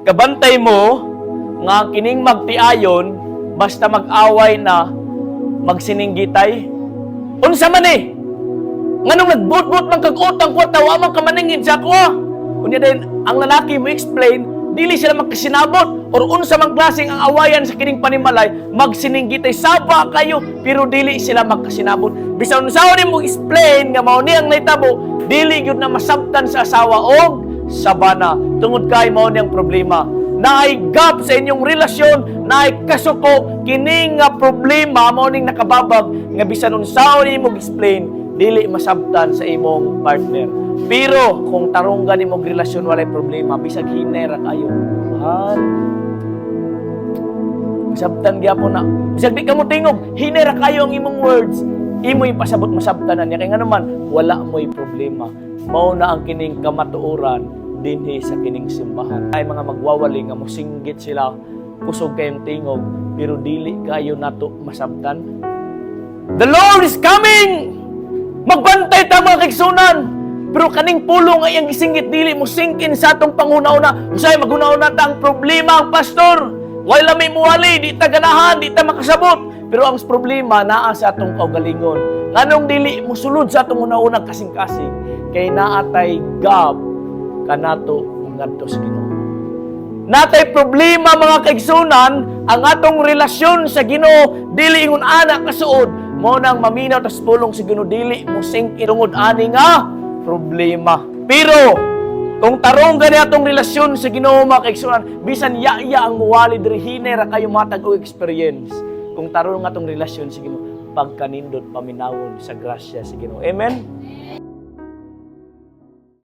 Kabantay mo nga kining magtiayon, basta mag-away na, magsininggitay. Unsa man eh? Nganong nagbut-but man kag utang kwarta, wa man ka maningid sa ako, ah. Unya din ang lalaki mo explain, dili sila magkasinabot or unsa man klaseng ang awayan sa kining panimalay, magsininggitay, saba kayo, pero dili sila magkasinabot. Bisan unsaon nimo explain nga mao ni ang nahitabo, dili gyud na masabtan sa asawa og sa bana tungod kay mao ni ang problema. Naay gap sa inyong relasyon, naay kasuko. Kini nga problema mao ning nakababag nga bisan unsaon nimo explain, dili masabtan sa imong partner. Pero kung tarong gani mong relasyon, walay problema, bisag hinay ra kayo. Han. Masabtan gyapon na. Bisag di ka mo tingog, hinay ra kayo ang imong words. Imo ipasabot, masabtan na niya. Kay nga naman, wala mo'y problema. Mao na ang kining kamatuoran dinhi sa kining simbahan. Ay mga magwawali nga mosinggit sila, kusog kayong tingog, pero dili kayo nato masabtan. The Lord is coming! Magbantay ta, mga kaigsunan! Pero kaning pulong ay ang gisinggit, dili mo sink in sa atong panghuna-una. Usay maghuna-una ta, ang problema ang pastor. Wala may muwali, di ta ganahan, di ta makasabot. Pero ang problema naa sa atong kaugalingon. Nganong dili musulod sa atong una-unang kasing-kasing? Kay naatay gap kanato ngadto sa Ginoo. Natay problema, mga kaigsunan, ang atong relasyon sa Ginoo dili ingon ana kasuod. Mo nang maminaw tas pulong sa Ginoo, dili mo sink tungod ani nga problema. Pero kung tarong gani atong relasyon sa Ginoo, mga kaigsunan, bisan ya-ya ang muwali diri, hinay ra kayo matag og experience. Kung tarong atong relasyon sa Ginoo, pagkanindot paminawon sa grasya sa Ginoo. Amen.